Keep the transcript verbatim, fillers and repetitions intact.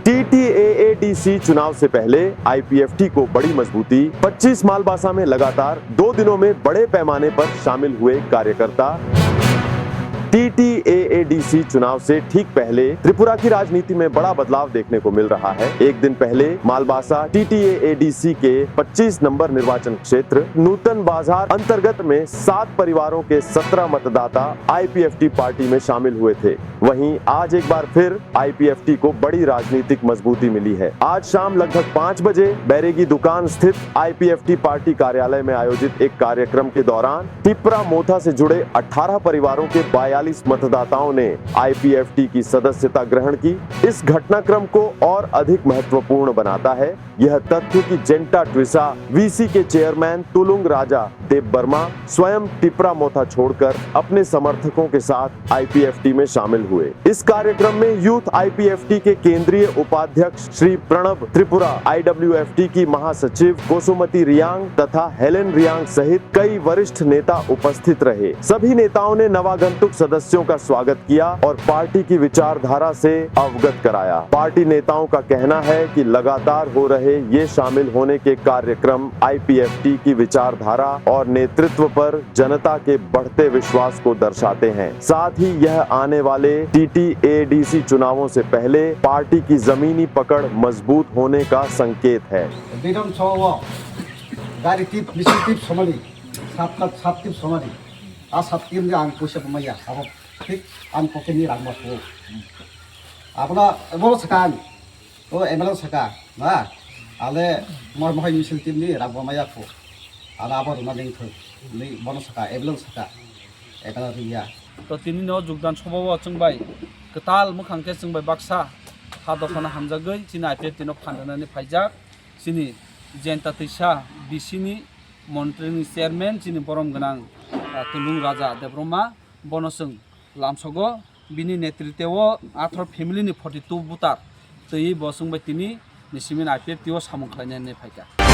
टीटीएएडीसी चुनाव से पहले आईपीएफटी को बड़ी मजबूती, पच्चीस मालबासा में लगातार दो दिनों में बड़े पैमाने पर शामिल हुए कार्यकर्ता। टीटीएएडीसी चुनाव से ठीक पहले त्रिपुरा की राजनीति में बड़ा बदलाव देखने को मिल रहा है। एक दिन पहले मालबासा टीटीएएडीसी के पच्चीस नंबर निर्वाचन क्षेत्र नूतन बाजार अंतर्गत में सात परिवारों के सत्रह मतदाता आईपीएफटी पार्टी में शामिल हुए थे। वहीं आज एक बार फिर आईपीएफटी को बड़ी राजनीतिक मजबूती मिली है। आज शाम लगभग पाँच बजे बैरेगी दुकान स्थित आईपीएफटी पार्टी कार्यालय में आयोजित एक कार्यक्रम के दौरान टिपरा मोथा से जुड़े अठारह परिवारों के बयालीस मतदाताओं ने आईपीएफटी की सदस्यता ग्रहण की। इस घटनाक्रम को और अधिक महत्वपूर्ण बनाता है यह तथ्य कि जेंटा ट्विसा वीसी के चेयरमैन तुलुंग राजा देबबर्मा स्वयं टिपरा मोथा छोड़कर अपने समर्थकों के साथ आईपीएफटी में शामिल हुए। इस कार्यक्रम में यूथ आईपीएफटी के केंद्रीय उपाध्यक्ष श्री प्रणब त्रिपुरा, आईडब्ल्यूएफटी की महासचिव कोसुमती रियांग तथा हेलेन रियांग सहित कई वरिष्ठ नेता उपस्थित रहे। सभी नेताओं ने नवागंतुक सदस्यों का स्वागत किया और पार्टी की विचारधारा से अवगत कराया। पार्टी नेताओं का कहना है कि लगातार हो रहे ये शामिल होने के कार्यक्रम आईपीएफटी की विचारधारा और नेतृत्व पर जनता के बढ़ते विश्वास को दर्शाते हैं। साथ ही यह आने वाले टीटीएडीसी चुनावों से पहले पार्टी की जमीनी पकड़ मजबूत होने का संकेत है। Bidon Chowo, gari tip, misil tip somani, sat, sat tip somani. A sat tip ni ang puisa pamaya, abo thik ang pocket ni rang bo. Abono, abo sakan. O M L A saka, na? Ale, moi mohai misil team ni rang bo maya kho. Ala abo rwna ning thung. Ni bono saka, M L A saka. M L A riya. To tini no jugdan sobo o chwng bai kwtal mwkhang khe chwng bai baksa ha dophano hamjagwi chini I P F T no phan rwnani phaijak. Chini Jayanta Twisa B C ni montri ni chairman chini borom gwnang, ah, Tulung Raja Debbarma bono chwng lamsogo. Bini netritwo atharo family ni forty two voter twiwi bo chwng bai tini ni simi I P F T o samung khlainani phaikha.